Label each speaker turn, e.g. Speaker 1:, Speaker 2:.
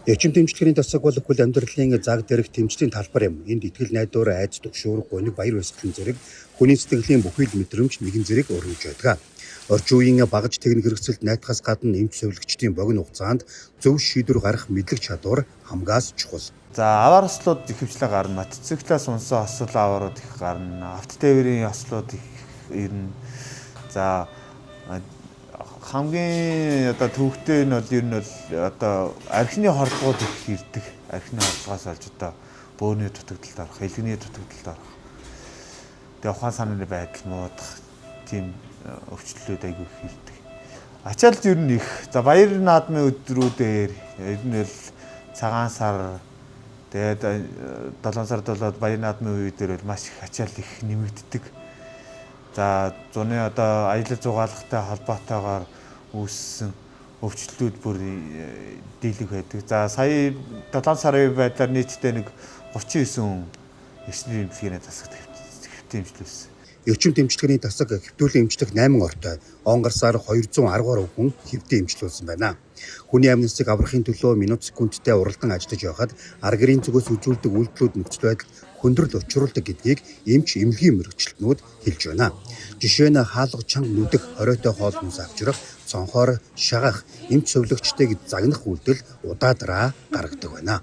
Speaker 1: Эрчим дэмжлэгийн тасаг бол бүхэл амьдралын заг дэрэг тэмцлийн талбар юм. Энд итгэл найдвар, айц түгшүүр, гуниг, баяр баясгалан зэрэг хүний сэтгэлийн бүхий л мэдрэмж нэгэн зэрэг өрнөж байдаг. Орчин үеийн багаж техник хэрэгсэлд найтахаас гадна эмч сувилагчдын богино хугацаанд зөв шийдвэр гаргах мэдлэг чадвар хамгаас чухал.
Speaker 2: За, аваар ослууд ихэвчлэн гарна. Мотоциклаас унсан осол аваарууд их гарна. Авто тээврийн ослууд их ирнэ. За, хамгийн одоо төвөгтэй нь бол ер нь бол одоо архины хордлогууд их ирдэг. Архины хордлогоос олж одоо бөөрийн дутагдалд орох, элгэний дутагдалд орох. Тэгээ ухаан санааны байдал муудах тийм өвчлөлүүд айгүй их ирдэг. Ачаалт ер нь их. За, баяр наадмын өдрүүдээр ер нь л цагаан сар, тэгээд 7 сард болоод баяр наадмын үе дээр бол маш их ачаал их нэмэгддэг. За, зуны одоо аялал зугаалгатай холбоотойгоор үүссэн өвчлөлүүд бүр дийлэх байдаг. За, сая 7 сарын байдлаар нийтдээ нэг 39 хүн эрчний эмчилгээний тасагт хэвтэн эмчлүүлсэн.
Speaker 1: Эрчим дэмжлэгийн тасаг хэвтүүлэн эмчлэх 8 ортой он гарсаар 210 гаруй хүн хэвтэн эмчлүүлсэн байна. Хүний амь насыг аврахын төлөө минут секундтэй уралдан ажиллаж байхад ар гэрийн зүгээс үзүүлдэг үйлдэлүүд нөхцөл байдалд хүндрэл учруулдаг гэдгийг эмч эмнэлгийн мэргэжилтнүүд хэлж байна. Жишээ нь хаалга чанга нүдэх, хориотой хоол хүнс авчрах, цонхоор шагах, эмч сувилагчдыг загнах үйлдэл удаадраа гаргадаг байна.